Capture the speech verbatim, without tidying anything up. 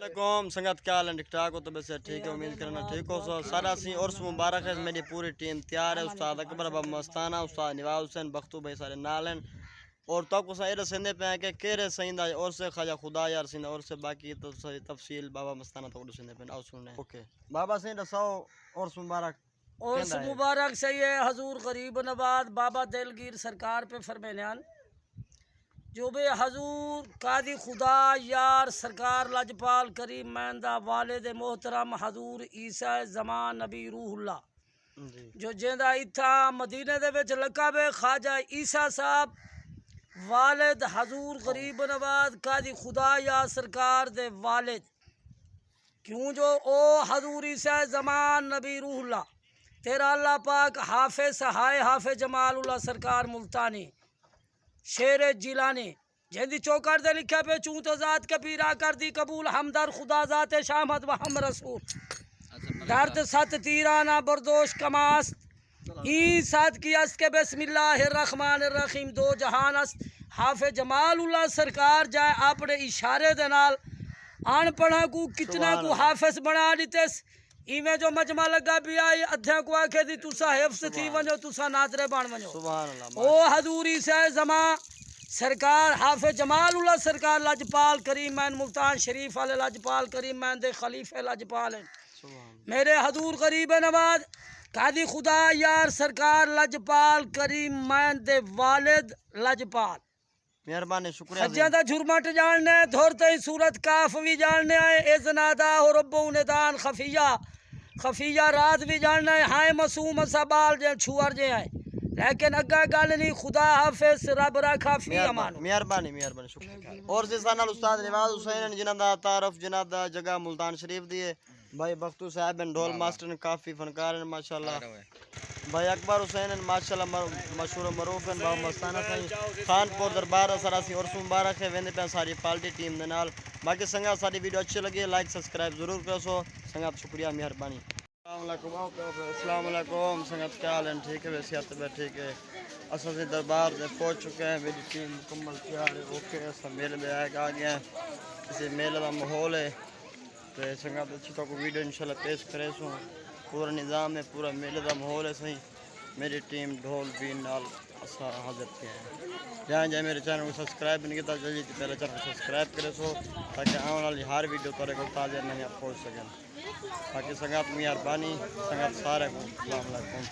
علیکم سنگت، کیا حال ہے؟ ٹھیک ٹھاک ہو؟ طبیعت صحت ٹھیک ہے؟ امید کرنا ٹھیک ہو سو۔ سارا سی عرس مبارک ہے، میری پوری ٹیم تیار ہے۔ استاد اکبر، بابا مستانہ، استاد نواز حسین بختو بھائی سارے نال ہیں۔ اور تو کو سا اے ݙسیندے پئے ہیں کہ کیڑھے سائیں دا عرس ہے، خواجہ خدا یار سائیں دا عرس ہے۔ باقی تو ساری تفصیل بابا مستانہ تو ݙسیندے پئے ہیں، آؤ سننے ہیں۔ اوکے۔ بابا سائیں ݙساؤ، عرس مبارک عرس کیندا ہے؟ مبارک سئیں، حضور غریب نواز بابا دلگیر سرکار پہ فرمیندے ہن جو بے حضور قاضی خدا یار سرکار لجپال کریم مین دا والد محترم حضور عیسی زمان نبی روح اللہ جی۔ جو جیندا اتھاں مدینے دے وچ لقب ہے خواجہ عیسی صاحب، والد حضور غریب نواز قاضی خدا یار سرکار دے والد، کیوں جو او حضور عیسی زمان نبی روح اللہ، تیرا اللہ پاک حافظ ہائے، حافظ جمال اللہ سرکار ملتانی، شیر جیلانی، جیندی چوکٹ دے لکھیا پئے، چوں تو ذات کبیرہ کر دی قبول، ہمدرد خدا ذات شامت و ہم رسول۔ درد ست تیرانہ بردوش کماست، ایں صادقی است کہ بسم اللہ الرحمن الرحیم دو جہان است۔ حافظ جمال اللہ سرکار جائے اپݨے اشارے دے نال اݨ پڑھاں کوں کتنا سبحان کوں اللہ۔ حافظ بݨا ݙتس۔ ایویں جو مجمع لڳا پیا ہے، ادھیاں کوں آکھے دی تساں حفظ تھی سبحان۔ ونڄو، تساں ناظرے بݨ ونڄو۔ سبحان اللہ، او ماشاءاللہ۔ حضور عیسی زمان سرکار حافظ جمال اللہ سرکار لجپال کریم مین ملتان شریف والے لجپال کریم مین دے خلیفے لجپال ہیں۔ سبحان اللہ۔ میرے حضور غریب نواز قاضی خدا یار سرکار لجپال کریم مین دے والد لجپال۔ مہربانی، شکریہ سجیاں جی۔ دا جھرمٹ ڄاݨنے، دھر تئیں سورت کاف وی ڄاݨنے آئے، اذ ناداہ ربہ نداء خفیہ، خفیہ راز وی ڄاݨنے آئے، ہائیں معصوم اساں ٻال جئیں چھوہر جئیں آئے، لیکن اڳاں ڳالھ نی، خدا حافظ، رب رکھا فی مہربانی، امان۔ مہربانی، مہربانی، شکریہ۔ اور سئیں ساݙے نال استاد نواز حسین ہن، جنہاں دا تعارف، جنہاں دا جگہ ملتان شریف دی ہے۔ بھائی بختو صاحب ہن، ڈھول واہ واہ۔ ماسٹر ہن، کافی فنکار ہن ماشاءاللہ۔ بھائی اکبر حسین ہن، ماشاءاللہ مر-، مشہور و معروف ہن، بابا مستانہ سائیں، خان پور دربار دا سارا سی عرس مبارک ہے، ویندے پئے ساری پارٹی ٹیم دے نال۔ باقی سنگت ساݙی ویڈیو اچھی لڳی، لائک سبسکرائب ضرور کرسو۔ سنگت شکریہ، مہربانی۔ السلام علیکم، السلام علیکم سنگت، کیا حال ہیں؟ ٹھیک ہے؟ صحت طبیعت ٹھیک ہے؟ اساں سی دربار دے پہنچ چکے ہیں، میری ٹیم مکمل تیار ہے، اوکے، اساں میلے دے آئے آ گئے ہیں۔ اسی میلے دا ماحول ہے۔ تے سنگت اچھی تہاکوں ویڈیو انشاءاللہ پیش کریسوں۔ پورا نظام ہے، پورا میلے دا ماحول ہے سائیں۔ میری ٹیم ڈھول بین نال اساں حاضر تھئے ہیں۔ جائیں جائیں میرے چینل کوں سبسکرائب نہیں کیتا، جلدی تے پہلے چینل کوں سبسکرائب کریسو تاکہ آوݨ والی ہر ویڈیو تہاݙے کول تازہ نویاں پہنچ سڳن۔ باقی سنگت مہربانی، سنگت سارے کوں السلام علیکم۔